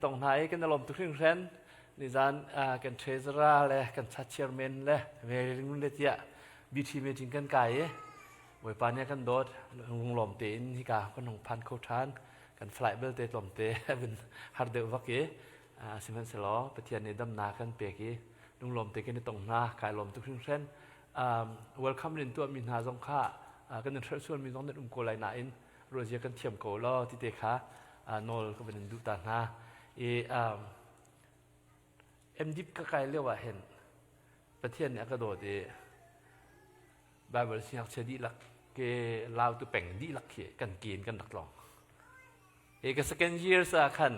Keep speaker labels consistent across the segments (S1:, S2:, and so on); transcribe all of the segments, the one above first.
S1: Tong hna i kan i lawm tuk hringhran. Nizan kan treasurer le kan cha chairman le Mary le tiah BT meeting kan kai i Bawipa nih a kan dawt lunglawm tein hika kan hung phan kho ṭhan. Kan flight belte tlawmte vun har deuh vak i sihmanhsehlaw Pathian nih damnak kan pek i lunglawm te kan i tong hna. Kai lawm tuk hringhran. Welcome in tuahmi hna zong kha kan in hrelh sualmi zong nan um ko lai nain ruahzia kan thiam ko law ti te kha nawl ka van in duh ta hna i MDip ka kai lio ah hin Pathian nih a ka dawt i Bible siangngakchia dihlak ke Lautu peng dihlak khi kan kin kan rak tlawng. I ka second years ah khan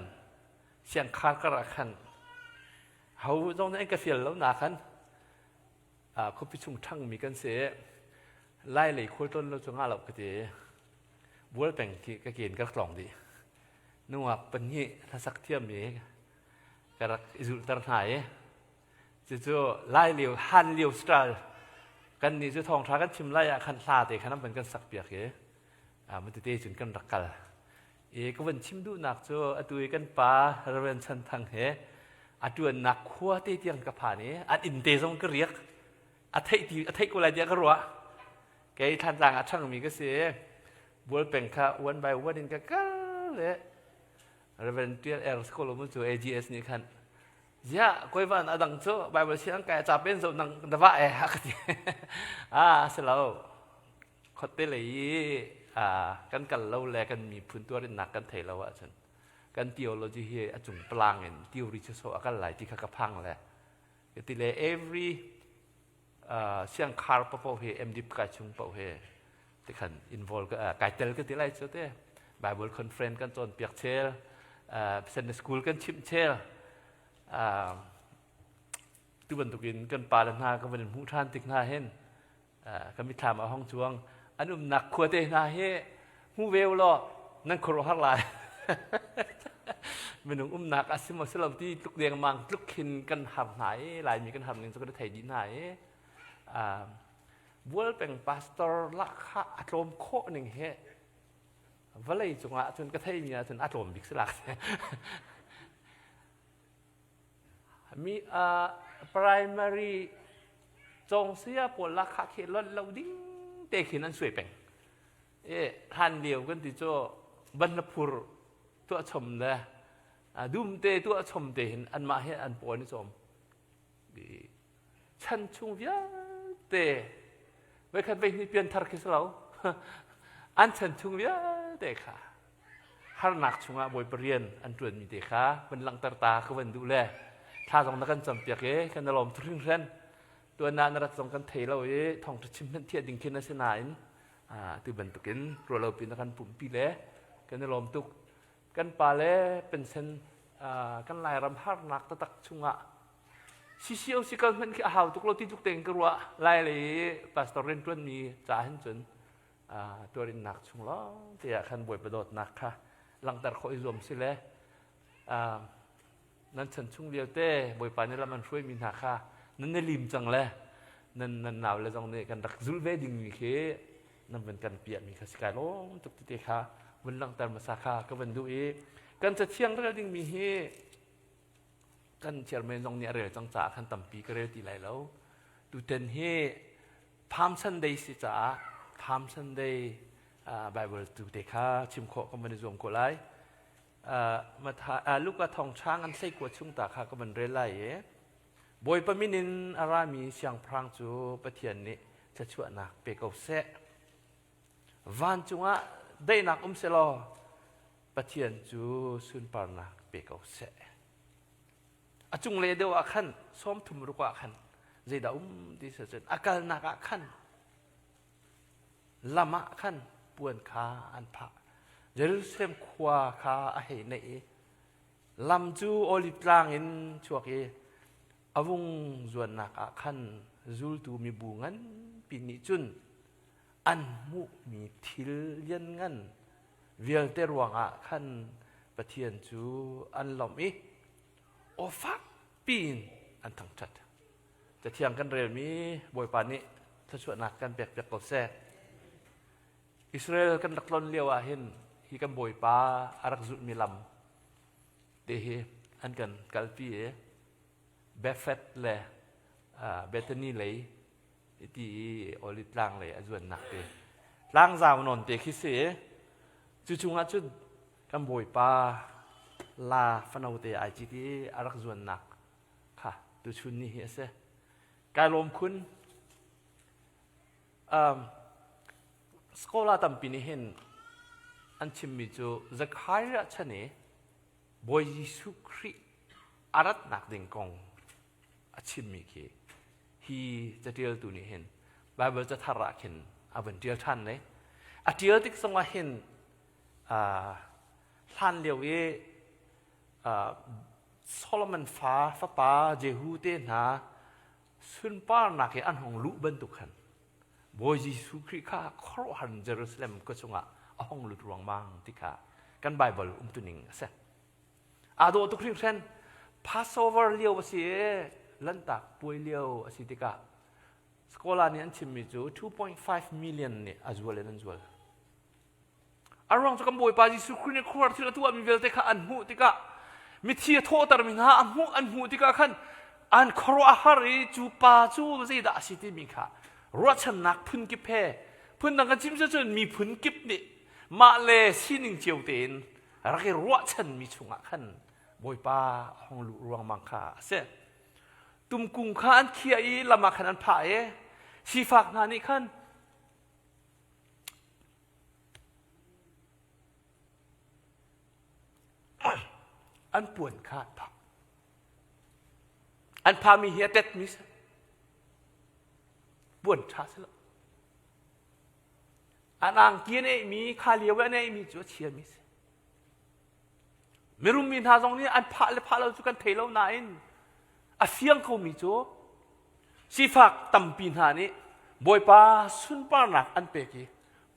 S1: siangkhar kar ah khan ho zong nih an ka fial lo na khan khuapi chung ṭhangmi kan si lai lei khualtlawn lo cu ngah lo ka ti bual peng khi ka ken ka rak tlawng dih nungak pahnih hlasak thiammi ka rak i zulhter hna i cucu lai lio han lio style kan nih cu thawngṭha kan chim lai ah khan hla te khan an van kan sak piak i matete cun kan rak kal I ka van chim duhnak cu atu i kan pa Reverend Chan Thang he a ṭuannak khua te tiang ka phan i an inn te zong ka riak. A theih ti a theih ko lai tiah ka ruah. Kei Thantlang a ṭhangmi ka si i Bualpeng kha one by one in ka kal le Reverend Tial Er School cu AGS nih khan ziah koivan a dang cu Bible siang kai ca pen zo nang dava e a ka ti. Ah si lo. Khuate lei i kan kal lo le kan miphun tuarinnak kan thei lo ahcun kan theology hi a cung palang in theory sawsawh a kal lai ti kha ka phang le ti le every siangkhar paoh hi MD kai chung paoh hi tikhan involve kai tel ka ti lai cu te Bible conference kan cawn piak chel Sunday school kan chimh chel tu bantukin kan pa le hna ka van hmuh ṭhan tik hna hin ka mitthlam ah hong cuang an umnak khua te hna hi hmu ve u law nan khuaruahhar lai minung umnak a si maw si lo ti tluk dengmang tluk khin kan har hna i laimi kan har ning cu kan thei dih hna i bualpeng pastor lahkhah a tlawm khawh ning hi vawlei cungah cun ka theimi ahcun a tlawm bik si lak Mi primary cawngsia pawl lahkhah khi lonh lo ding te khin an suai peng. E hlan lio kan ti cu ban na phur tuah chom le dum te tuah chom te hin anmah he an paw an i cawm. Chan chung vialte voikhat voihnih pianthar khi si lo. An chan chung vialte kha harnak chungah Bawipa rian an ṭuanmi te kha van langhter ta ka van duh le thla zong na kan campiak i kan i lawm tuk hringhran. Tuan ah na rat zong kan thei lo i thawngṭha chim hmanh thiah ding khin a si nain tu bantukin ruahlopi na kan pumhpi le kan i lawm tuk. Kan pa le pensen kan Lairam harnak taktak chungah CCOC kal hmanh khi a hau tuk lo ti tluk tein ka ruah. Lai lei pastor rianṭuanmi ca hin cun tuarinnak chung lawng te ah khan Bawipa dawtnak kha langhter khawh i zuam si le nan chan chung vialte Bawipa nih lam an hruaimi hna kha nan i lim cang le nan nan nau le zong nih kan rak zul ve dingmi khi nan van kan piahmi kha si kai lawm tuk tete kha vun langhter hmasa kha ka van duh i kan cathiang rel dingmi hi kan chairman zong nih a rel cang caah khan tampi ka rel ti lai lo tutan hi Palm Sunday si caah Palm Sunday Bible tu te kha chim khawh kan van i zuam ko lai. Luka thawngṭha ngan hleikua chung ta kha ka van rel lai i Bawipa min in a rami siangpahrang cu Pathian nih thluachuahnak pe ko seh. Vancung ah daihnak um selaw Pathian cu sunparnak pe ko seh. A cunglei deuh ah khan 36 ah khan zeidah um ti si cun a kalnak ah khan lam ah khan puan kha an phah. Jerusalem khua kha a hei naih i lam cu Oliv tlang in chuak i a vung zuannak ah khan zultu mibu nganpi nih cun an hmuhmi thil lianngan vialte ruangah khan Pathian cu an lawmh i aw fakpi in an thangṭhat. Cathiang kan relmi Bawipa nih thluachuahnak kan pekpiak ko seh. Israel kan rak tlon lio ah hin hi kan Bawipa a rak zulhmi lam. Te hi an kan kalpi i Bethfet le Bethany lei ti i Olive tlang lei a zuannak te tlang zau nawn te khi si cu chungah cun kan bawipa la fano te ai cit i a rak zuannak kha tuchun ni hi a si kai lawm khun um, scholar tampi nih hin an chimmi cu Zechariah chan i Bawi Jesuh Khrih a ratnak ding kong a chimmi khi hi catialtu nih hin Baibal cathar ah khin a vun ṭial ṭhan ne. A ṭial tik zongah hin hlan lio i Solomon fa fapa Jehu te hna sunparnak i an hung luh bantuk khan Bawi Jesuh Khrih kha khuaruahhar in Jerusalem khua chungah a hung lut ruangmang ti kha kan Baibal umtuning a si. Aa dawh tuk hringhran. Passover lio a si i Lanhtak puai lio a si tikah scholar nih an chimmi cu 2.5 million nih a zual in an zual. A ruang cu kan Bawipa Jesuh Khrih nih khuaruahhar thil a tuahmi vialte kha an hmuh tikah mithi a thawhtermi hna a hmuh an hmuh tikah khan an khuaruah a har i cu pa cu zeidah a si timi kha ruahchannak phun kip he phundang kan chim cun miphun kip nih mah le sining cio tein rak i ruahchanmi chungah khan Bawipa a hung luh ruangmang kha a si. Tumkung kha an khiah i lam ah khan an phah i sifak hna nih khan an puan kha an phah. An phahmi hi a tetmi si. Puan ṭha si lo. An angki an eihmi, kha lio i an eihmi cu a chiami si. Mirum mi hna zong nih an phah le phah lo cu kan thei lo nain a fiang komi cu sifak tampi hna nih Bawipa sunparnak an pek i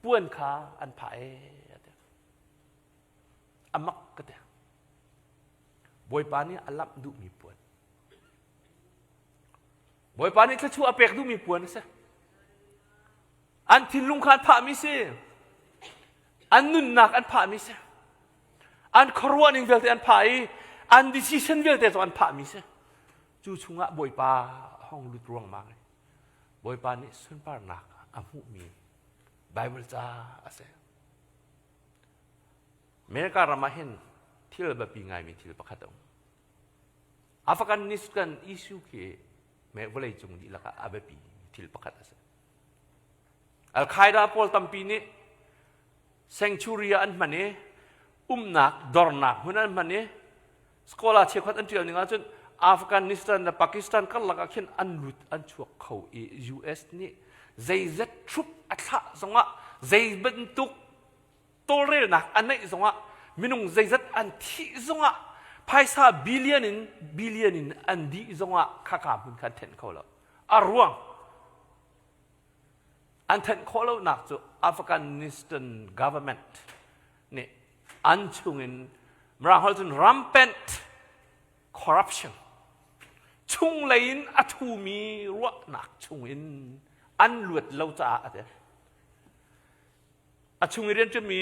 S1: puan kha an phah ee a mak ka ti. Bawipa nih a lamh duhmi puan. Bawipa nih thluachuah a pek duhmi puan a si. An thinlung kha an phahmi si. An nunnak an phahmi si. An khuaruah ning vialte an phah i an decision vialte zong an phahmi si. Cu chungah Bawipa hong lut ruangmang i Bawipa nih sunparnak a hmuhmi Bible ca a si. America ram ah hin thil biapi ngaimi thil pakhat a um. Afghanistan issue khi vawlei cung dihlak ah a biapi thil pakhat a si. Al-Qaeda pawl tampi nih sanctuary ah an hman i umnak dornak hmun an hman i scholar cheukhat an ṭial ning ahcun Afghanistan le Pakistan karlak ah khin an lut an chuak kho i US nih zeizat troop a thlah zongah zei bantuk tawlrelnak a neih zongah minung zeizat an thih zongah phaisa billion in billion in an dih zongah khaka hmun kha an thenh kho lo a ruang An thenh khawh lonak cu Afghanistan government nih an chungin Mirang holh cun rampant corruption chunglei in a thumi ruahnak chungin an luat lo caah a ti. A chung i rianṭuanmi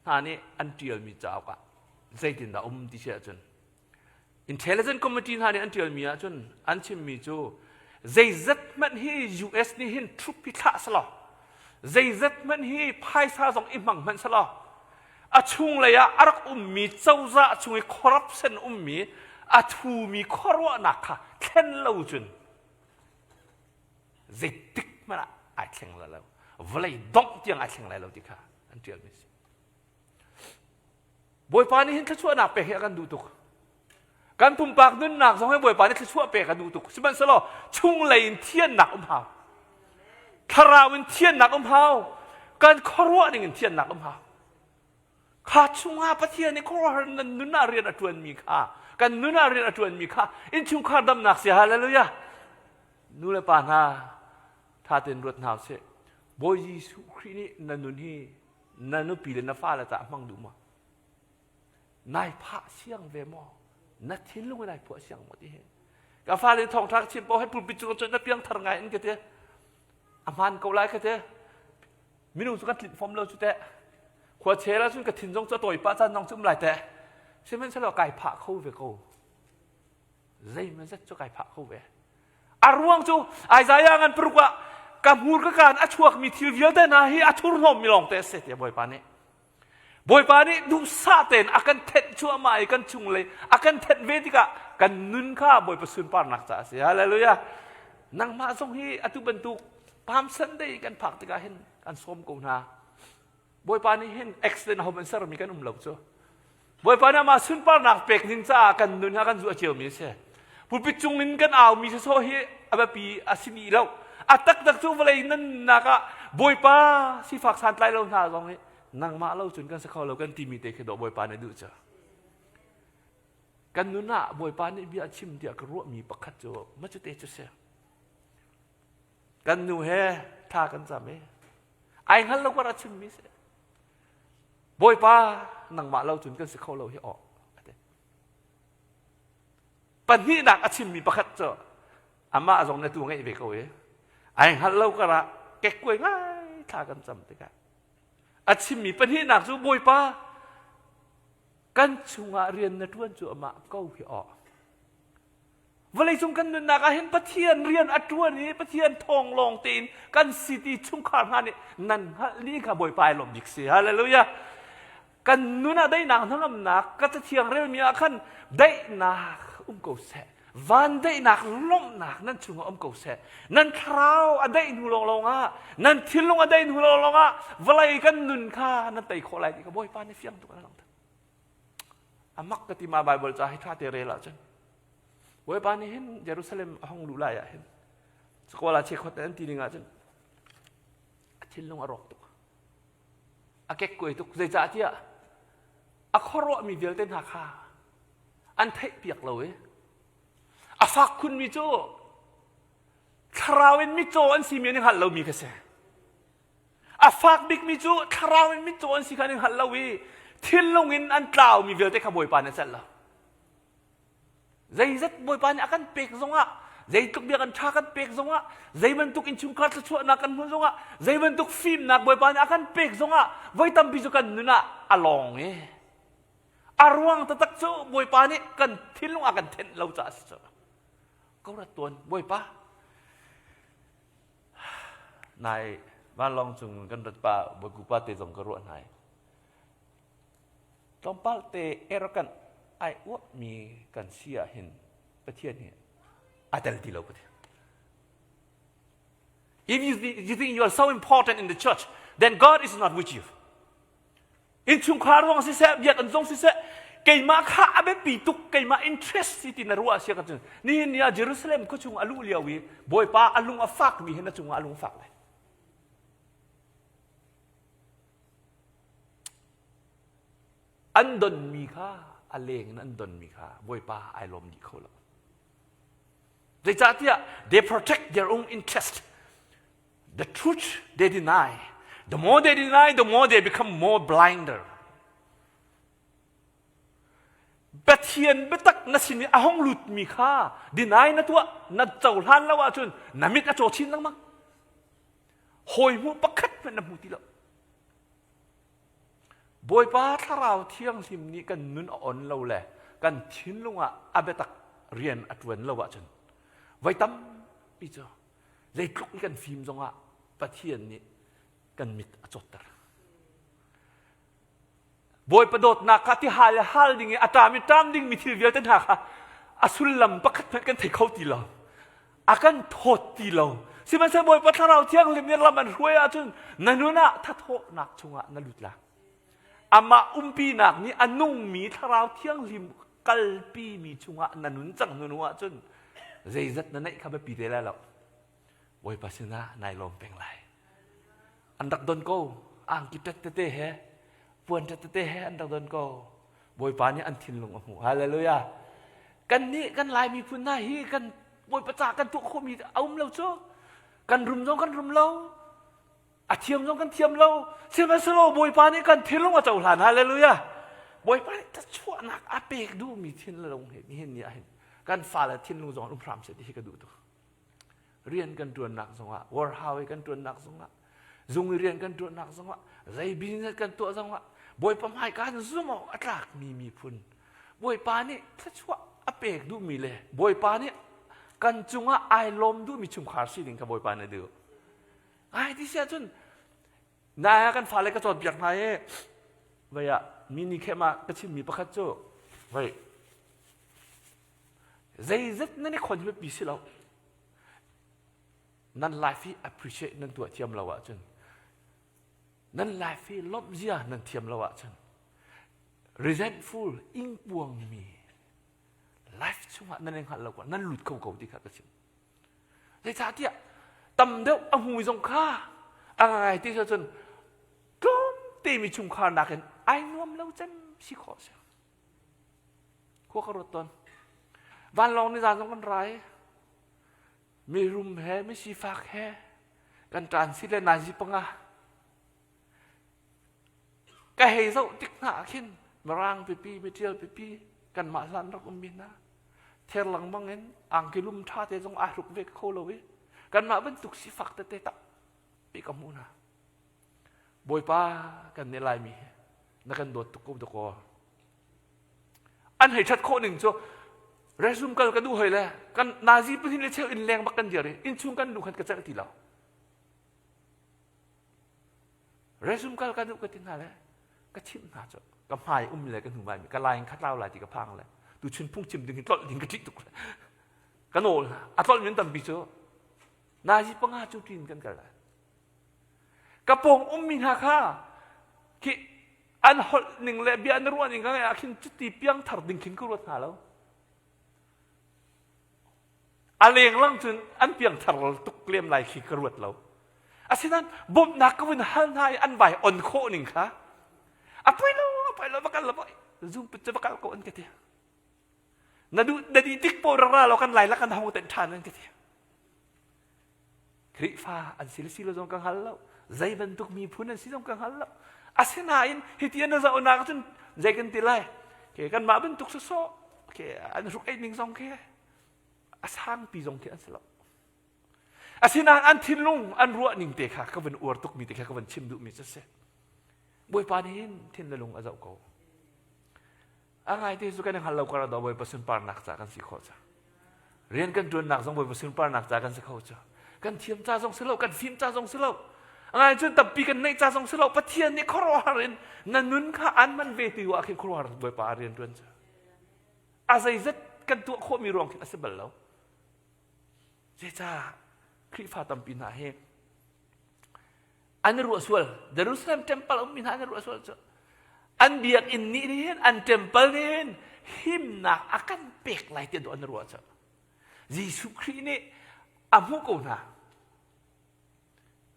S1: hna nih an ṭialmi cauk ah zeitindah um ti si ahcun Intelligence Committee hna nih an ṭialmi ahcun an chimmi cu zeizat hmanh hi US nih hin troop hi thlah selaw zeizat hmanh hi phaisa zong i hmang hmanh selaw a chunglei ah a rak ummi cozah chung i corruption ummi a thumi khuaruahnak kha thlen lo cun zeitik hmanh ah ai thleng lai lo vawlei dongh tiang ai thleng lai lo ti kha an ṭialmi a si. Bawipa nih hin thluachuahnak pek hi a kan duh tuk. Kan pumpak nunnak zong hi Bawipa nih thluachuah pek a duh tuk. Sihmanhsehlaw chunglei in thiannak um hau. Thlarau in thiannak um hau. Kan khuaruah ning in thiannak um hau. Kha chungah Pathian nih khuaruahhar nan nun ah rian a ṭuanmi kha kan nun ah rian a ṭuanmi kha innchungkhar damnak si hallelujah nu le pa hna ṭha tein ruat hna usih Bawi Jesuh Khrih nih na nun hi na nupi le na fale tah hmang duh maw nai phah siang ve maw na thinlung in nai phuah siang maw ti hi ka fale thawngtha ka chim paoh hei pulpit cung cun na piang thar ngai in ka ti a hmaan ko lai ka ti minung cu kan tlinh fom lo cu teh. Khua chel ahcun ka thin zong cu a tawi pah caan zong cu um lai teh. Sihmanhsehlaw kai phah kho ve ko. Zeimazet cu kai phah kho ve. A ruang cu Isaiah ngan paruk ah ka hmur ka kaan a chuakmi thil vialte hna hi a thurhnawmmi lawng te a si tiah Bawipa nih Bawipa nih duhsah tein a kan thenh cuahmah i kan chunglei a kan thenh ve tikah kan nun kha Bawipa sunparnak caah a si. Hallelujah. Nangmah zong hi atu bantuk Palm Sunday kan phak tikah hin kan sawm ko hna. Bawipa nih hin accident hom an sermi kan um lo cu. Bawipa nih amah sunparnak pek ning caah kan nun ha kan zuah ciomi a si. Pulpit cung in kan aumi sawsawh hi a biapi a si dih lo. A taktak cu vawlei nunnak ah Bawipa sifak santlai lo hna zong hi nangmah lo cun kan si kho lo kan timi te khi dawh Bawipa nih duh cu. Kan nun ah Bawipa nih bia a chim tiah ka ruahmi pakhat cu ma cu te cu si. Kan nu he tha kan cam i ai hngal lo kar a chimmi si. Bawipa nangmah lo cun kan si kho lo hi aw. Pahnihnak a chimmi pakhat cu amah zong na tu ngeih ve ko i ai hngalh lo karah kekkuai ngai thla kan cam tikah a chimmi pahnihnak cu Bawipa kan chungah rian na ṭuan cu amah ko hi aw. Vawleicung kan nunnak ah hin Pathian rian a ṭuan i Pathian thawng lawng tein kan si ti chungkhar hna nih nan hngalh ni kha Bawipa ai lawm bik si. Hallelujah. Kan nun ah daihnak hnangamnak ka cathiang relmi ah khan daihnak um ko seh. Van daihnak lawmhnak nan chungah um ko seh. Nan thlarau a daih hnu lawnglawng ah, nan thinlung a daih hnu lawnglawng ah vawlei kan nun kha nan tei khawh lai ti kha Bawipa nih fiang tuk in a langhter. A mak ka ti ma Bible ca hi ṭha te rel ahcun. Bawipa nih hin Jerusalem a hung luh lai ah hin Sakwala chekhot an ti ning ahcun a thinlung a rawk tuk. A kekkuai tuk. Zeicah tiah a khuaruahmi vialte hna kha an theihpiak lo i a fak khunmi cu thlarau in mitcaw an simi an i hngalh lomi kha si. A fak bikmi cu thlarau in mitcaw an si kha an i hngalh lo i thinlung in an tlaumi vialte kha Bawipa nih a celh lo. Zeizat Bawipa nih a kan pek zongah, zeitluk bia kan ṭha kan pek zongah, zei bantuk innchungkhar thluachuahnak kan hmuh zongah, zei bantuk fimnak Bawipa nih a kan pek zongah, voi tampi cu kan nun ah a lawng i a ruang taktak cu Bawipa nih kan thinlung a kan thenh lo caah a si cu. Ko rat tuan Bawipa Nai vanlawng cung kan rat pa Bawiku pa te zong ka ruah hna i tlawmpal te arrogant ai uapmi kan si ah hin Pathian hi a tel ti lo Pathian. If you, you think you are so important in the church, then God is not with you. Innchungkhar zong siseh, biakinn zong siseh, keimah kha a biapi tuk, keimah interest si ti na ruah sia ka cun nihin ni ah Jerusalem khuachung a luh lio i Bawipa a lung a fakmi hi na cungah a lung fak lai. An donmi kha a leng in an donmi kha Bawipa ai lawm dih kho lo. Zeicahtiah they protect their own interest. The truth they deny. The more they deny, the more they become more blinder. Pathian biatak na sin i a hong lutmi kha deny na tuah na cohlan lo ahcun na mit a caw chin lengmang. Hawi hmuh pakhat hmanh na hmu ti lo. Bawipa Thlarau Thianghlim nih kan nun a on lo le kan thinlung ah a biatak rian a ṭuan lo ahcun voi tampi cu zeitluk i kan fim zongah Pathian nih kan mit a cawtter. Bawipa dawtnak kha ti hal le hal ding i a ṭam i ṭam dingmi thil vialte hna kha a sullam pakhat hmanh kan thei kho ti lo. A kan thawt ti lo. Sihmanhsehlaw Bawipa Thlarau Thianghlim nih lam an hruai ahcun na nun ah thathawhnak chungah na lut lai. Amah umpinak nih a nungmi Thlarau Thianghlim kalpimi chungah na nun cang hnu ahcun zeizat na neih kha biapi te lai lo. Bawipa sinah nai lawm peng lai. An rak don ko. Angki ṭet tete he, puan ṭet tete he an rak don ko. Bawipa nih an thinlung a hmuh. Hallelujah. Kan nih kan Lai miphun hna hi kan Bawipa ca kan tuah khawhmi a um lo cu. Kan rum zong kan rum lo. A thiam zong kan thiam lo. Sihmanhsehlaw Bawipa nih kan thinlung a cohlan. Hallelujah. Bawipa nih chuahnak a pek duhmi thinlung he nihin ni ah hin kan fale thinlung zong um hram seh ti hi ka duh tuk. Rian kan ṭuannak zongah, warhau i kan ṭuannak zongah, Zung i rian kan ṭuannak zongah, zei business kan tuah zongah, Bawipa hmai kan zumh awk a tlakmi miphun, Bawipa nih thluachuah a pek duhmi le Bawipa nih kan cungah ai lawm duhmi chungkhar si ding kha Bawipa nih a duh. Ai ti si ahcun nai ah kan fale ka cawnpiak hna i vei ah mini khem ah ka chimmi pakhat cu vei zeizat nan i khon hi biapi si lo nan life hi appreciate nan tuah thiam lo ahcun nan life hi lawmh zia nan thiam lo ahcun resentful ingpuangmi life chungah nan i hngalh lo nan lut kho ko ti kha ka chim Zeicahtiah tam deuh a hmumi zong kha a ngai ti cun tlawmte mi chungkhar nakin ai nuam lo cem si khawh si. Khua ka ruat tawn. Vanlawng ni zan zong kan rai. Mirum he, mi sifak he, kan ṭan si le nazi panga. Ka hei zoh tik hna ah khin Mirang pipi, mitial pipi kanmah hlan rak ummi hna ther lengmang in angki lum ṭha te zong aa hruk ve kho lo i kanmah bantuk sifak tete tampi ka hmuh hna. Bawipa kan nih Laimi hi na kan dawt tuk ko dakaw. An hei ṭhat khawh ning cu restroom kal ka duh hoi le kan nazi pahnih le cheu inn leng bak kan dir i innchung kan luh khan ka celh ti lo. Resume kal ka duh ka ti hna le ka chimh hna cu ka hmai um le ka hnu mai ka lai in khat lau lai ti ka phang le tuchun phungchim ding hi tlolh ding ka ṭih tuk le ka nawl hna a tlolh min tampi cu nazi panga cu ṭin kan kal lai ka pawng ummi hna kha khi an holh ning le bia an ruah ning ka ngaih ah khin cuti piangthar ding khin ka ruat hna lo A lenglang cun an piangthar tuk lem lai khi ka ruat lo. Asinain bawmhnak ka vun hal hna i an vai on khawh ning kha a poi lo a poi lo va kal lo zoom put cu va kal ko an ka ti. Na duh na dih tik po ra lo kan lai la kan hong tenh ṭhan an ka ti. Khrihfa an si le si lo zong ka hngal lo. Zei bantuk miphun an si zong ka hngal lo. Asinain hiti an zohnak cun zei kan ti lai? Ke kanmah bantuk sawsawh ke an hruk ei ning zong khi a sangpi zong khi an si lo. Asinain an thinlung an ruah ning te kha ka van uar tukmi te kha ka van chim duhmi cu si. Bawipa nih hin thin le lung a zoh ko. A ngaite cu kan i hngal lo kar ah Bawipa sunparnak ca kan si khawh ca. Rian kan ṭuannak zong Bawipa sunparnak ca kan si kho cu. Kan thiam ca zong si lo, kan fim ca zong si lo. A ngai cun tampi kan neih ca zong si lo. Pathian nih khuaruahhar in na nun kha an man ve ti ah khin khuaruahhar Bawipa a rian ṭuan cu. A zeizat kan tuah khawhmi ruang khin a si bal lo. Zeicah Khrihfa tampi hna hi an i ruah sual Jerusalem temple ummi hna an i ruah sual cu an biakinn nih hin an temple nih hin himnak a kan pek lai ti an ruah cu Jesuh Khrih nih a hmuh ko hna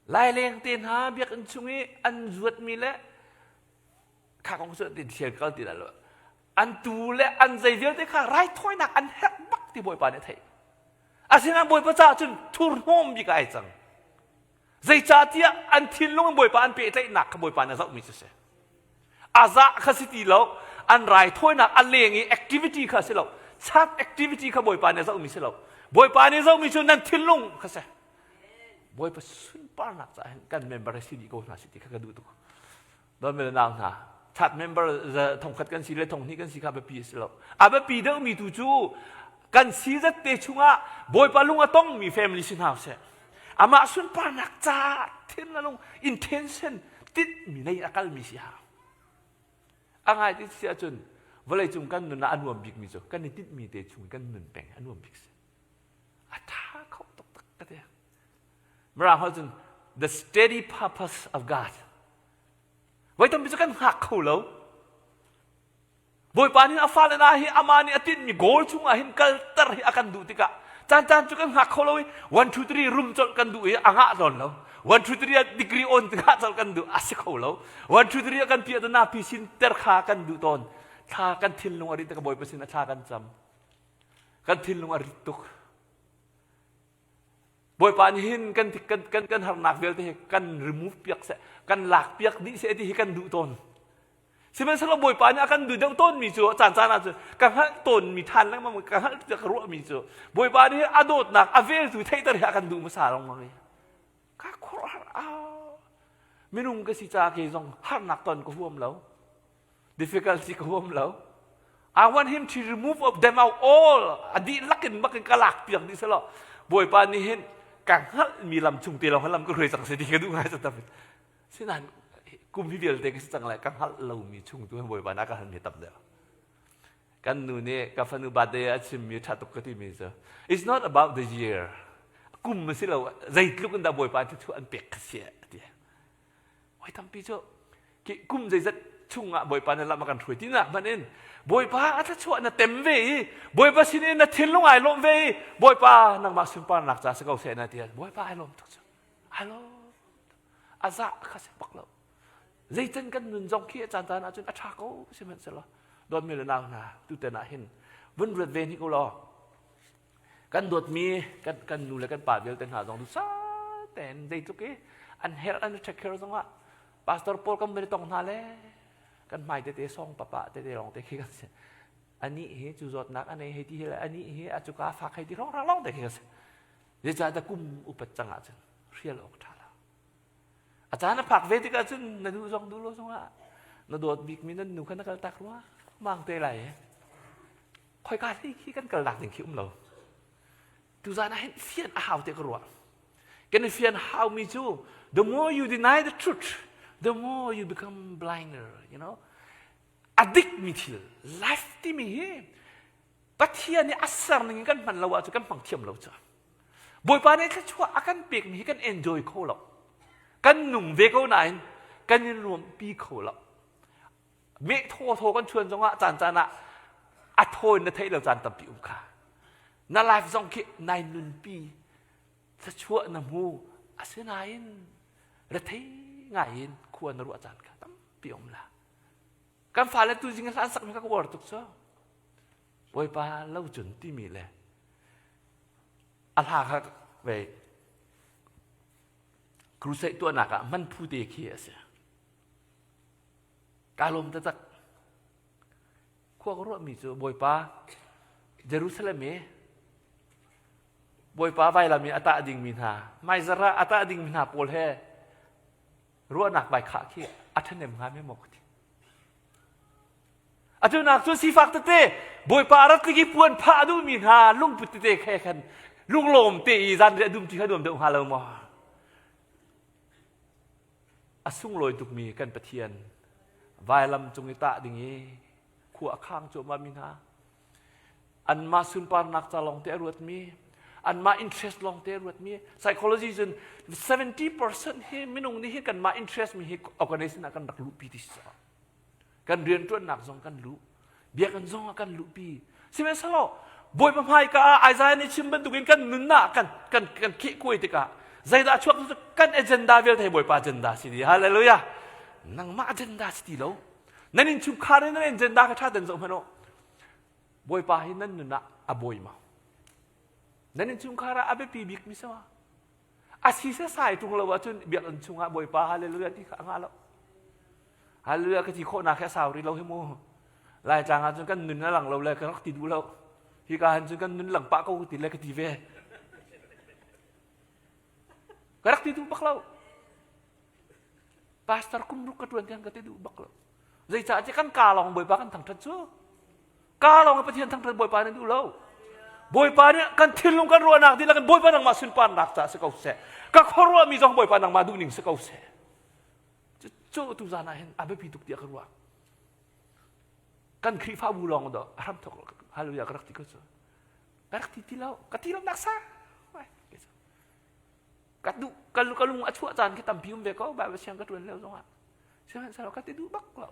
S1: laileng te hna biakinn chung i an zuatmi le kha kong cu ti thial kal ti lo an tu le an zei vialte kha raithawinak an herh bak ti bawipa nih a theih asinain bawipa caah cun thurhnawm bik ai cang Zeicahtiah an thinlung in Bawipa an pehtlaihnak kha Bawipa nih a zohmi cu a si. A zah kha si ti lo, an raithawinak a leng i activity kha a si lo. Chat activity kha Bawipa nih a zohmi si lo. Bawipa nih zohmi cu nan thinlung kha si. Bawipa sunparnak caah hin kan member hi si dih ko hna si ti kha ka duh tuk. Dawtmi le nau hna, chat member thongkhat kan si le thonghnih kan si kha biapi a si lo. A biapi deuhmi tu cu kan si zat te chungah Bawipa lung a tongmi family si hna seh. Amah sunparnak ca thin le lung intention tinhmi nei a kalmi si hau. A ngai ti si ahcun vawleicung kan nun ah a nuam bikmi cu kan i tinhmi te chung kan nun peng a nuam bik si. A tha kho taktak ka ti. Mirang holh cun the steady purpose of God. Voi tampi cu kan hngak kho lo. Bawipa nih a fale hna hi amah nih a tinhmi goal chungah hin kalter hi a kan duh tikah caan caan cu kan hngak kho lo i 1 2 3 rum colh kan duh i a ngah tawn lo 1 2 3 ah degree on tikah colh kan duh a si kho lo 1 2 3 ah kan piah na pi sin ter kha kan duh tawn thla kan thinlung a rit ka bawipa sin a thla kan cam kan thinlung a rit tuk Bawipa nih hin kan kan kan kan harnak vialte hi kan remove piak seh, kan lak piak dih seh ti hi kan duh tawn. Sihmanhsehlaw Bawipa nih a kan duh deuh tawnmi cu caan caan ah cun ka hngalh tawnmi ṭhan lengmang ka hngalh tiah ka ruahmi cu Bawipa nih a dawtnak a veltu theihter hi a kan duh hmasa lengmang i ka khuaruahhar au. Minung ka si caah kei zong harnak ton ka huam lo. Difficulty ka huam lo. I want him to remove of them out all. A dihlak in bak in ka lak piak dih selaw. Bawipa nih hin ka hngalhmi lam chung te lawng lam ka hruai cang si ti ka duh ngai cang Sinain kum hi vialte ka si cang le ka hngalh lomi chung tu hin Bawipa nih a ka halmi tam deuh. Kan nu nih ka fanu birthday a chimmi ṭha tuk ka timi cu it's not about the year. Kum a si lo zeitluk in dah Bawipa thluachuah an pek ka si a ti. Voi tampi cu kum zeizat chungah Bawipa na lam a kan hruai tinak hmanh in Bawipa a thluachuah na tem ve i Bawipa sin in na thinlung ai lawm ve i Bawipa nangmah sunparnak ca si ko seh na ti Bawipa ai lawm tuk cu ai lawm a zah kha si bak lo zeican kan nun zong khi a caan caan ahcun a ṭha ko sihmanhsehlaw dawtmi le nau hna tutan ah hin vun ruat ve hnik u law kan dawtmi kan kan nu le kan pa vialte hna zong duhsah tein zeitluk i an herh an take care zongah pastor pawl kan van i tong hna le kan hmai tete song papa tete lawng te khi kan si anih hi cu zawtnak a nei hei ti hi le anih hi a cuka fak hei ti rong rang lawng te khi kan si zeicahtiah kum upat cang ahcun hrial awk ṭha lo A caan a phak ve tikah cun na duh zong duh lo zongah na dawt bikmi nan nu kha na kal tak rua mang te lai. Khoika hlei khi kan kalnak ding khi um lo. Tuzan ah hin fian a hau te ka ruah. Kan i fian haumi cu the more you deny the truth, the more you become blinder, you know. A dikmi thil, life timi hi Pathian nih a ser ning in kan hman lo ahcun kan hmang thiam lo cu. Bawipa nih thluachuah a kan pekmi hi kan enjoy kho lo. Kan nung ve ko nain kan i nuampi kho lo. Meh thaw thaw kan chuan zongah caan caan ah a thaw in na theih lo caan tampi um kha. Na life zong khi nai nunpi thluachuah na hmu asinain rethei ngai in khua na ruah caan kha tampi um la. Kan fale tu zing hlan sak mi ka uar tuk cu. Bawipa lo cun timi le a hla kha ve crusade tuahnak ah man phu te khi a si. Ka lawm taktak. Khua ka ruahmi cu Bawipa Jerusalem i Bawipa vailam i a tah dingmi hna, hmaizarh ah a tah dingmi hna pawl he ruahnak vai khah khi a ṭhahnem hnga me maw ka ti. Atu nak cu sifak tete Bawipa a rat i puan phah a duhmi hna lungput tete khe khan lunglawm te i zanriah dum ṭi kha nuam deuh hnga lo maw? A sunglawi tukmi kan Pathian vailam cung i tah ding i khua a khang cuahmah mi hna anmah sunparnak ca lawng te a ruatmi anmah interest lawng te a ruatmi psychology cun 70% hi minung nih hi kanmah interest mi hi organization ah kan rak luhpi ti si kan rianṭuannak zong kan luh biakinn zong ah kan luhpi sihmanhsehlaw Bawipa hmaika ah Isaiah nih chim bantukin kan nunnak kan kan kan khehkuai tikah zeidah chuak cu kan agenda vialte Bawipa agenda si di hallelujah nangmah agenda si ti lo nan innchungkhar in nan agenda kha ṭha ten zoh hmanh u Bawipa hi nan nun ah a bawi ma nan innchungkhar ah a biapi bik mi sama a si sasai ṭung lo ahcun biakinn chungah Bawipa hallelujah ti kha a ngah lo Hallelujah ka ti khawhnak hi a sau rih lo hi mu. Laitlang ah cun kan nun a lang lo le ka rak ti duh lo. Hika han cun kan nun lang pah ko ti le ka ti ve. Ka rak ti duh bak lo. Pastor kum ruk ka tuan tiang ka ti duh bak lo. Zeicah ti kan ka lawng Bawipa kan thangthat cu. Ka lawng Pathian thangthat Bawipa nih duh lo. Bawipa nih kan thinlung kan ruahnak dihlak in Bawipa nangmah sunparnak ca si ko seh. Ka khuaruahmi zong Bawipa nangmah duhning si ko seh. Cu tu zan ah hin a biapi tuk tiah ka ruah. Kan Khrihfabu lawng do a hram thok hallelujah ka rak ti ko cu. Ka rak ti ti lo, ka ti lo nak sa. Ka duh ka ka lung a chuah caan khi tampi um ve ko Bible siang ka tuan lio zongah. Sihmanhsehlaw ka ti duh bak lo.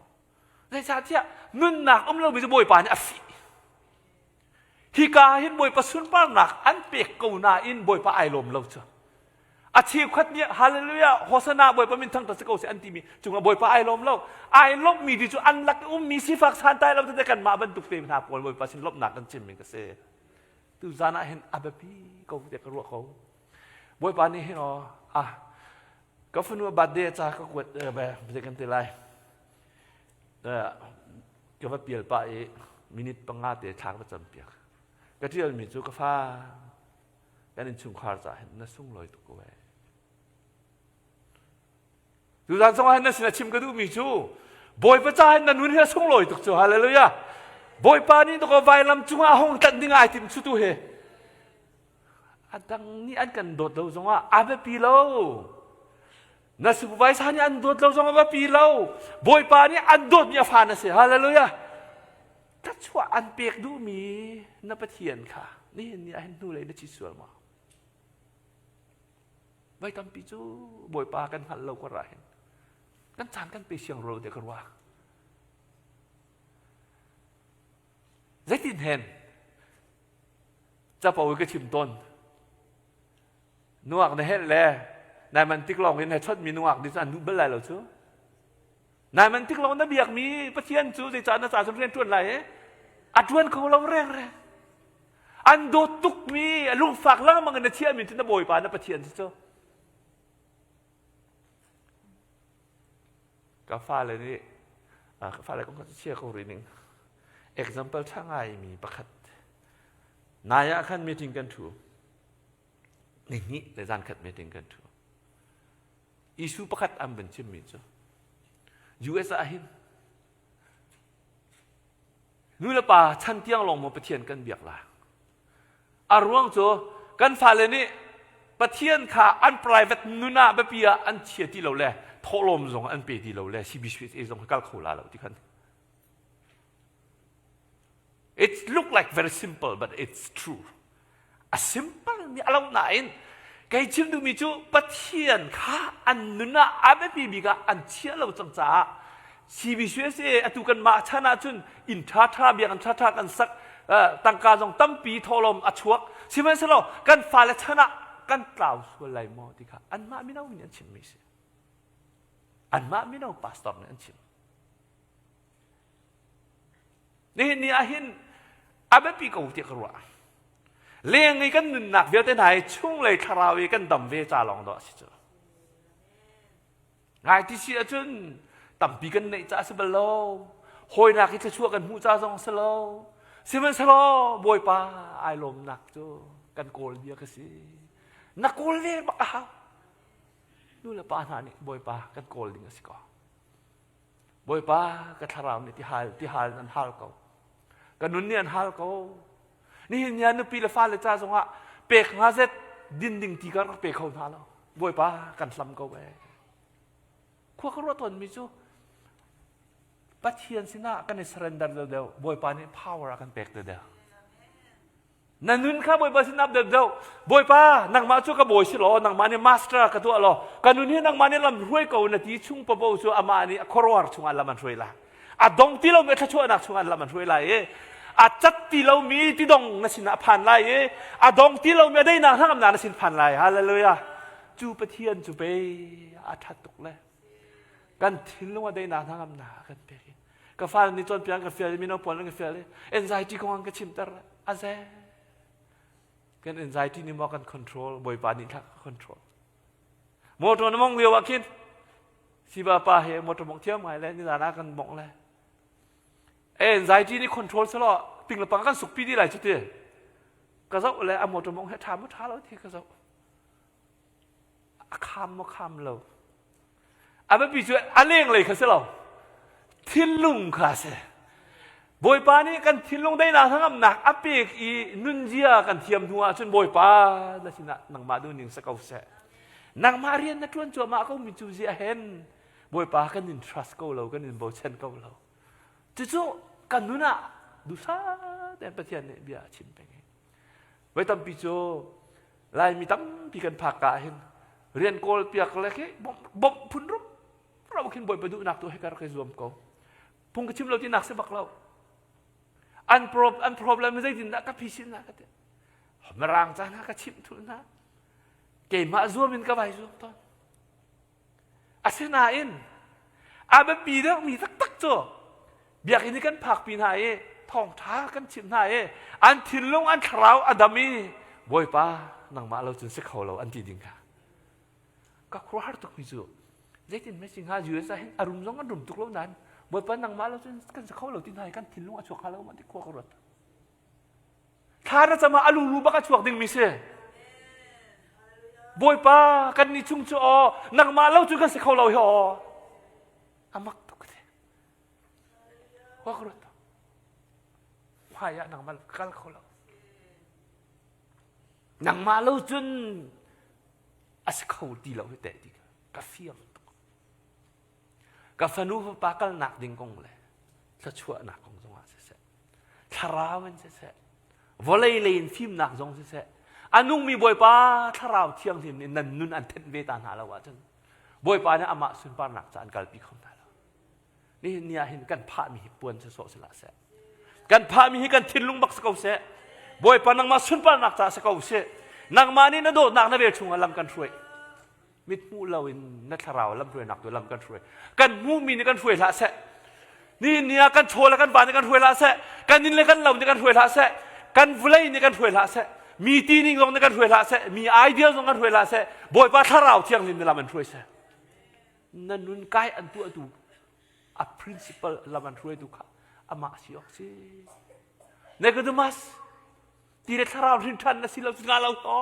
S1: Zeicahtiah nunnak um lomi cu Bawipa nih a fih. Hika hin Bawipa sunparnak an pek ko nain Bawipa ai lawm lo cu. A cheukhat nih hallelujah Hosanna Bawipa min thangṭhat si ko seh an timi cungah Bawipa ai lawm lo. Ai lawmhmi ti cu an lak i ummi sifak santlai lo tete kanmah bantuk te hna pawl Bawipa sin lawmhnak kan chimmi ka si. Tu zan ah hin a biapi ko tiah ka ruah ko. Bawipa nih hin aw ah ka fanu birthday ca ka kuat eh, kan ti lai. Ka va pial pah i minute panga te thla ka va cam piak. Ka ṭialmi cu ka fa kan innchungkhar caah hin na sunglawi tuk ko ee. Tuzan zong ah na sinah chim ka duhmi cu Bawipa ca hin na nun hi a sunglawi tuk cu hallelujah. Bawipa nih dawkaw vailam cungah hong tlanh ding ai tim cu tu hi. A dang nih an kan dawt lo zongah a biapi lo. Na supervisor nih an dawt lo zong a biapi lo. Bawipa nih an dawtmi a fa na si. Hallelujah. Thluachuah an pek duhmi na Pathian kha nihin ni ah hin hnulei na chi sual maw? Voi tampi cu Bawipa kan hngalh lo kar ah hin kan caan kan pe siang ro tiah ka ruah. Zeitin hen capo i ka chim tawn nuak na helh le nai man tik lawng in he chawt mi nungak nih cun an duh bal lai lo cu nai man tik lawng na biakmi Pathian cu zeicah na ca cun rian ṭuan lai i a ṭuan kho lo reng reng an dawt tukmi a lungfak lengmang in na chiahmi cu na Bawipa na Pathian si cu ka fale nih ka fale kong kha chia ko rih ning example ṭha ngaimi pakhat nai ah khan meeting kan ṭhu nihnih le zan khat meeting kan ṭhu issue pakhat an van chimmi cu US ah hin nu le pa chan tiang lawng maw Pathian kan biak la a ruang cu kan fale nih Pathian kha an private nun ah biapi ah an chia ti lo le thawhlawm zong an pe ti lo le CBCUSA zong kal kho la lo ti khan It look like very simple but it's true. A simple mi a lo nain kei chim duhmi cu Pathian kha an nun ah a biapi bik ah an chia lo cang caah CBCUSA atu kan mah chan ahcun inn ṭhaṭha biakinn ṭhaṭha kan sak tangka zong tampi thawhlawm a chuak sihmanhsehlaw kan fale chan ah kan tlau sual lai maw ti kha anmah mino nih an chimmi si anmah mino pastor nih an chim Nihin ni ah hin a biapi ko tiah ka ruah. Leng i kan nunnak vialte hna hi chunglei thlarau i kan dam ve ca lawng dawh a si cu. Ngai ti si ahcun tampi kan neih ca a si bal lo. Hawinak i thluachuah kan hmuh ca zong a si lo. Sihmanhsehlaw Bawipa ai lawmnak cu kan kawl bia ka si. Na kawl ve bak a hau. Nu le pa hna nih Bawipa kan kawl ding a si ko. Bawipa ka thlarau nih tihal tihal an hal ko. Ka nun nih an hal ko. Nihin ni ah nupi le fale ca zongah pek nga zet din ding ti ka rak pe kho hna lo. Bawipa kan hlam ko ee. Khua ka ruah tawnmi cu Pathian sinah kan i surrender deuhdeuh. Bawipa nih power a kan pek deuhdeuh. Na nun kha Bawipa sin ap deuhdeuh. Bawipa, nangmah cu ka bawi si law, nangmah nih master ka tuah law, ka nun hi nangmah nih lam hruai ko na ti chung papo cu amah nih a khuaruahhar chungah lam an hruai lai. A dong ti lomi a thluachuahnak chungah lam an hruai lai i a cat ti lomi tidong na sinah a phan lai i a dong ti lomi a deinak hnangamnak na sin phan lai. Hallelujah. Cu Pathian cu pei a ṭhat tuk le kan thinlung a deinak hnangamnak a kan pek i ka fale nih cawnpiak an ka fial i mino pawl an ka fial i anxiety kong an ka chimter a ze kan anxiety nih maw kan control bawipa nih thla ka control motor na mong lio ah khin siba pa he motor mong thiam ngai le nizan ah kan mong le anxiety nih control selo ting le pang kan suk pi di lai chu ti ka zoh le a motor mong he tha mu tha lo ti ka zoh a kham maw kham lo a biapi cu a lenglei kha si lo thinlung kha si Bawipa nih kan thinlung daihnak hnangamnak a pek i nunzia kan thiam hnu ahcun Bawipa na sinah nangmah duhning si ko seh nangmah rian na ṭuan cuahmah ko mi cu zia hen Bawipa kan in trust ko lo kan in bochan ko lo cucu kan nun ah duhsah tein Pathian nih bia a chim peng voi tampi cu Laimi tampi kan phak ka ahhin rian kawl piak le khi bawmh phun rum ro khin bawipa duhnak tu he ka rak i zuam ko. Phung ka chim lo tinak si bak lo. An pro an problem zeitin dah ka phisin na ka ti. Mirang ca hna ka chimh thul hna. Keimah zuam in ka vai zuam tawn. Asinain a biapi deuhmi taktak cu biakinn i kan phakpi hna i thawngṭha kan chimh hna i an thinlung an thlarau a dam i Bawipa nangmah lo cun si kho lo an ti ding kha ka khuaruahhar tukmi cu zeitin mei hnga US ah hin a rum zong an rum tuk lo nain Bawipa nangmah lo cun kan si kho lo ti hna hi kan thinlung a chuak hnga lo ma ti khua ka ruat thla na cam ah a lulu bak a chuak dingmi si. Bawipa kan ni chung cu aw nangmah lo cu kan si kho lo hi aw. A mak tuk te. Wa ka ruat. Hmai ah nangmah lo kal kho lo. Nangmah lo cun a si kho ti lo hi te ti ka fiang tuk. Ka fanu fapa kalnak ding kong le thluachuahnak kong zongah siseh, thlarau in siseh, vawlei lei in fimnak zong siseh, a nungmi Bawipa thlarau thianghlim nih nan nun an thenh ve ta hna lo ahcun Bawipa nih amah sunparnak ca an kalpi kho hna lo. Nihin ni ah hin kan phahmi hi puan sawsawh si hlah seh. Kan phahmi hi kan thinlung bak si ko seh. Bawipa nangmah sunparnak ca si ko seh. Nangmah nih na dawtnak na vel chungah lam kan hruai. Mit hmuh loin na thlarau lamhruainak tu lam kan hruai. Kan hmuhmi nih kan hruai hlah seh. Ni ni ah kan chaw le kan va nih kan hruai hlah seh. Kan inn le kan lo nih kan hruai hlah seh. Kan vulei nih kan hruai hlah seh. Mi tining zong nih kan hruai hlah seh. Mi idea zong kan hruai hlah seh. Bawipa thlarau thianghlim nih lam an hruai seh. Na nun kai an tuahtu a principle lam an hruaitu kha amah si awk si. Nicodemus ti le thlarau hrin ṭhan na si lo cu nga lo to.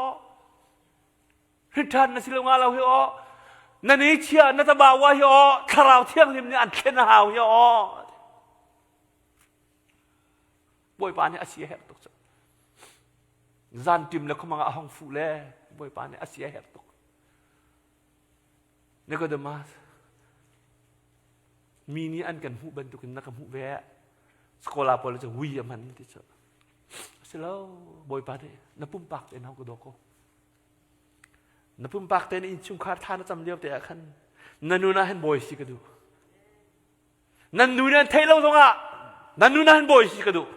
S1: Hriṭhan na si lo nga lo hi aw. Na ni chia na tabawa hi aw thlarau thianghlim nih an thlen a hau hi aw. Bawipa nih a si a herh tuk cu. Zan tim le khumang ah a hong fuh le Bawipa nih a si a herh tuk. Nicodemus mi nih an kan hmuh bantukin na ka hmuh ve. Skola pawl cu hui a hman ti cu. A si lo, Bawipa nih na pumpak tein hong ka daw ko. Na pumpak tein innchungkhar thla na cam lio te ah khan na nun ah hin bawi si ka duh. Nan nu nih an theih lo zongah nan nun ah hin bawi si ka duh.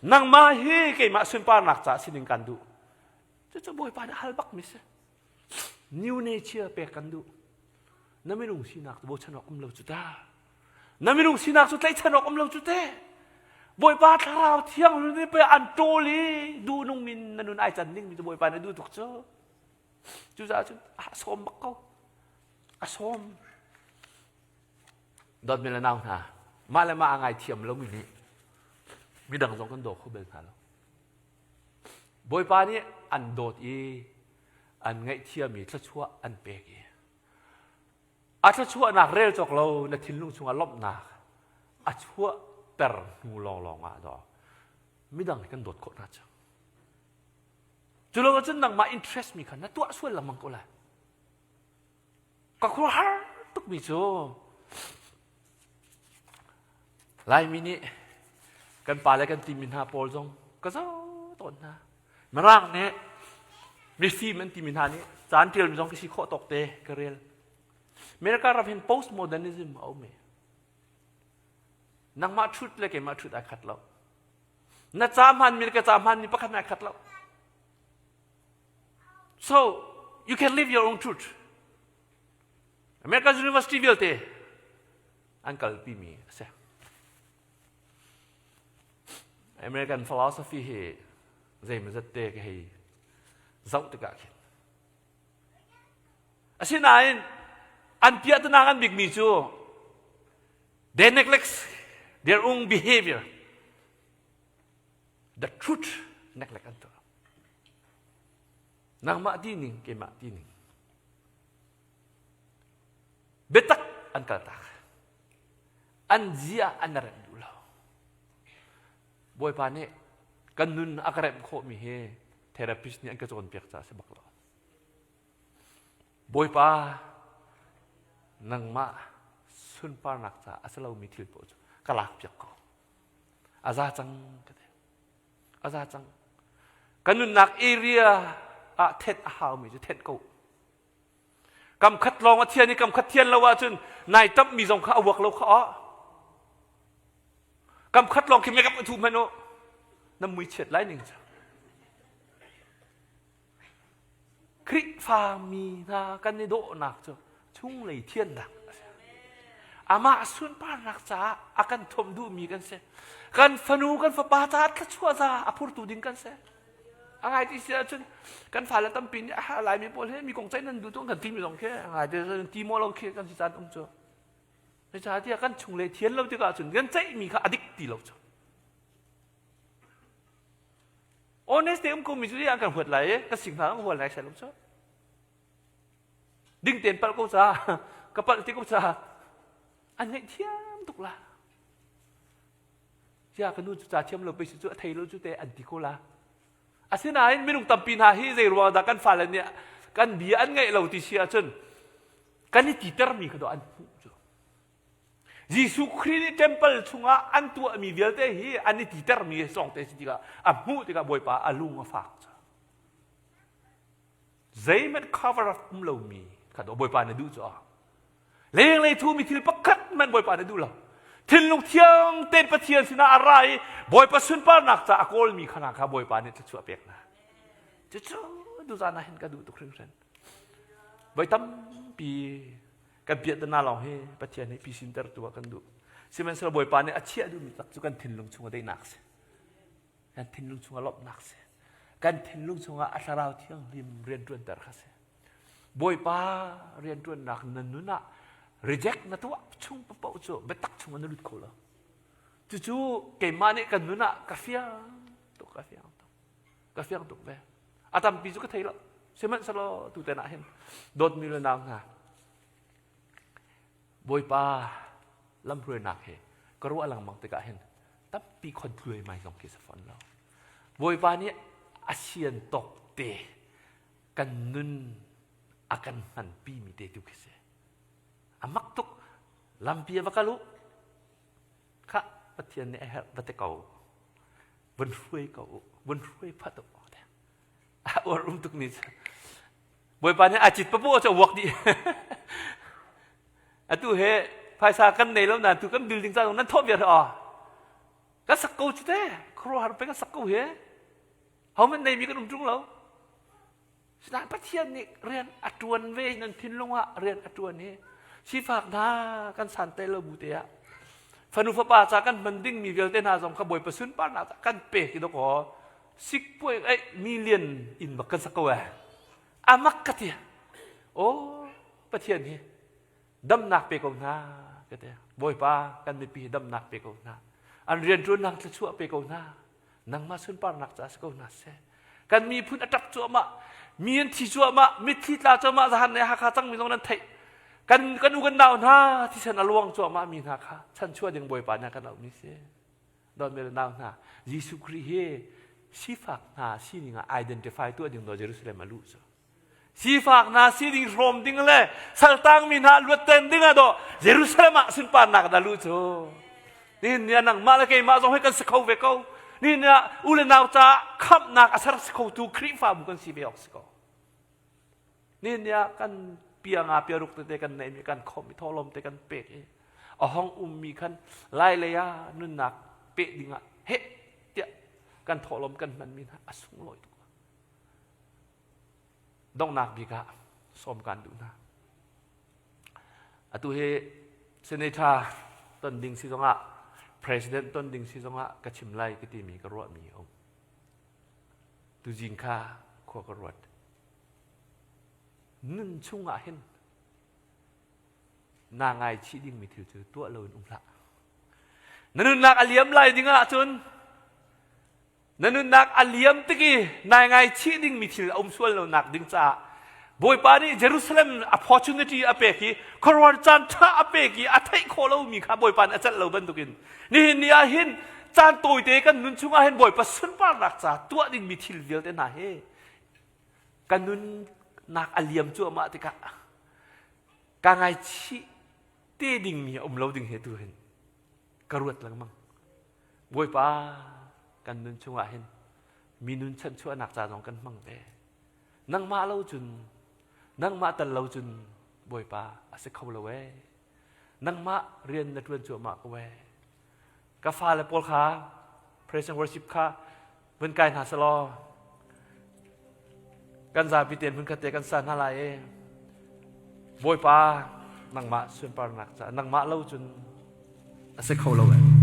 S1: Nangmah hi keimah sunparnak caah sining kan duh. Cucu Bawipa nih hal bak mi si. New nature pek kan duh. Na minung sinak cu bochan awk um lo cu ta. Na minung sinak cu tlaihchan awk um lo cu te. Bawipa thlarau thiang nih pei an ṭawl i duhnung in na nun ai can ding mi cu Bawipa nih duh tuk cu. Cucaah cun a sawm bak ko. A sawm. Dawtmi le nau hna, mah le mah a ngaithiam lomi nih midang zong kan daw kho bel hna lo. Bawipa nih an dawt i an ngaihthiam i thluachuah an pek i A thluachuahnak rel cawk lo na thinlung chungah lawmhnak a chuahter hnu lawnglawng ah daw midang kan dawt khawh hna cu. Cu lo ahcun nangmah interest mi kha na tuah sual lengmang ko lai. Ka khuaruahhar tukmi cu Laimi nih kan pa le kan timi hna pawl zong ka zoh tawn hna. Mirang nih mifim an timi hna nih caan ṭialmi zong ka si khawh tawk te ka rel. America ram hin postmodernism a um i nangmah ṭhut le keimah ṭhut ai khat lo. Na ca hmanmi le ka ca hmanmi pakhat ai khat lo. So you can live your own truth. American University vialte an kalpimi a si. American philosophy hi zeimazat te ka hei zoh tikah khin. Asinain an piahtana ngan bikmi cu they neglect their own behavior. The truth neglect an tuah. Nangmah ti ning, keimah ti ning. Biatak an kaltak. An zia an remh duh lo. Bawipa nih kan nun a ka remh khawhmi hi therapist nih an ka cawnpiak caah a si bak lo. Bawipa nangmah sunparnak caah a si lomi thil paoh cu ka lakpiak ko. A za cang ka ti. A za cang. Ka nunnak area ah thenh a haumi cu thenh ko. Kam khat lawng a thian i kam khat thian lo ahcun nai tammi zong kha a uak lo kha aw. Kam khat lawng khi makeup a thu hmanh u. Na mui chiat lai ning cu. Khrihfa mi hna kan i dawhnak cu chunglei thiannak a si. Amah sunparnak caah a kan thomh duhmi kan si. Kan fanu kan fapa caah thluachuah za a phurtu ding kan si. A ngai ti si ahcun kan fale tampi nih a Laimi pawl he mi kong ceih nan duh tu kan timi zong khi a ngai ti ti maw lo khi kan si caan um cu. Zeicahtiah kan chunglei thian lo tikah cun kan ceihmi kha a dik ti lo cu. Honest te um ko mi cu an kan huat lai i ka sing hna an hual lai sai lo cu. Ding tein palh ko ca, ka palh ti ko ca, an ngaihthiam tuk la. Cia ka nu cu ca thiam lo pei si cu a thei lo cu te an ti ko la. Asinain minung tampi hna hi zei ruang dah kan fale nih kan bia an ngaih lo ti si ahcun kan i titermi kha dawh an hmuh cu. Jesuh Khrih nih temple chungah an tuahmi vialte hi an i titermi sawngte si tikah a hmuh tikah Bawipa a lung a fak cu. Zeihmanh cover up um lomi kha dawh Bawipa na duh cu a. Lenglei thumi thil pakhat hmanh Bawipa na duh lo. Thinlung thiang tein Pathian sinah a ra i Bawipa sunparnak ca a kawlmi kha hna kha Bawipa nih thluachuah pek hna. Cucu tuzaan ah hin ka duh tuk hringhran. Voi tampi kan piahtana lawng hi Pathian nih pisinter tu ah kan duh. Sihmanhsehlaw Bawipa nih a chiah duhmi tak cu kan thinlung chung a daihnak si. Kan thinlung chung a lawmhnak si. Kan thinlung chungah a thlarau thianghlim rianṭuanter kha si. Bawipa rianṭuannak na nun ah reject na tuah chung paoh cu biatak chungah na lut kho lo. Cucu keimah nih kan nun ah ka fiang tuk, ka fiang tuk. Ka fiang tuk ve. A tampi cu ka thei lo. Sihmanhsehlaw tutan ah hin dawtmi le nau hna Bawipa lamhruainak he ka ruah lengmang tikah hin tampi khon tluai mai zong khi sa fawn lo. Bawipa nih a sian tawk te kan nun a kan hmanpi mi te tu khi si. A mak tuk. Lampi a va kal u. Khah Pathian nih a herh va te ko. Vun hruai ko u. Vun hruai phat u. A uar um tuk ni cu. Bawipa nih a cit papoh cu a vuak dih. Atu he phaisa kan nei lo na tu kan building ca nan thawh viar a. Kan sak ko cu te. Khuaruahhar pe kan sak ko he. Hohmanh neimi kan um ṭung lo. Sinain Pathian nih rian a ṭuan ve nan thinlung ah rian a ṭuan i sifak hna kan santai lo bu te ah fanu fapa ca kan hman dingmi vialte hna zong kha Bawipa sunparnak ca kan pek i dawkaw sikpuai ei million in bak kan sak ko eh amak ka ti o Pathian hi damnak pe ko hna ka ti Bawipa kan mipi hi damnak pe ko hna an rianṭuannak thluachuah pe ko hna nangmah sunparnak ca si ko hna seh kan miphun a ṭap cuahmah mi an thi cuahmah mitthli tla cuahmah zahan ne Hakha cangmi zong nan theih kan kan u kan nau hna thisen a luang cuahmah mi hna kha chanchuah ding Bawipa nih kan auhmi si dawtmi le nau hna Jesuh Khrih hi sifak hna sining ah identify tuah ding do Jerusalem a luh cu Sifak hna sining hrawm ding le saltangmi hna luatten ding ah dawh Jerusalem ah sunparnak dah luh cu. Nihin ni ah nangmah le keimah zong hi kan si kho ve ko. Nihin ni ah u le nau caah khamhnak a ser si khotu Khrihfabu kan si ve awk si ko. Nihin ni ah kan pia nga pia ruk tete kan neihmi kan khomh i thawhlawm te kan pek i a hong ummi khan lai lei ah nunnak peh ding ah heh tiah kan thawhlawm kan hmanmi hna a sunglawi tuk. Donghnak bik ah sawm kaan duh hna. Atu hi senator ton ding si zongah president ton ding si zongah ka chim lai ka timi ka ruahmi a um. Tuzing kha khua ka ruat. Nun chungah hin naa ngaichih dingmi thil cu tuah loin um hlah. Na nunnak a liam lai ding ahcun Na nunnak a liam tik i nai ngaichih dingmi thil a um sual lonak ding caah Bawipa nih Jerusalem opportunity a pek i khuaruahhar caan ṭha a pek i a theih khawh lomi kha Bawipa nih a celh lo bantukin nihin ni ah hin caan tawite kan nun chungah hin Bawipa sunparnak ca tuah dingmi thil vialte hna hi kan nunnak a liam cuahmah tikah ka ngaichih te dingmi a um lo ding he tu hin ka ruat lengmang. Bawipa kan nun chungah hin mi nun chanchuahnak ca zong kan hmang ve. Nangmah lo cun, nangmah tal lo cun Bawipa a si kho lo ee. Nangmah rian na ṭuan cuahmah ko ee. Ka fale pawl kha praise and worship kha vun kai hna selaw kan zapi tein hmunkhat te kan sa hna lai i Bawipa nangmah sunparnak caah nangmah lo cun a si kho lo ee.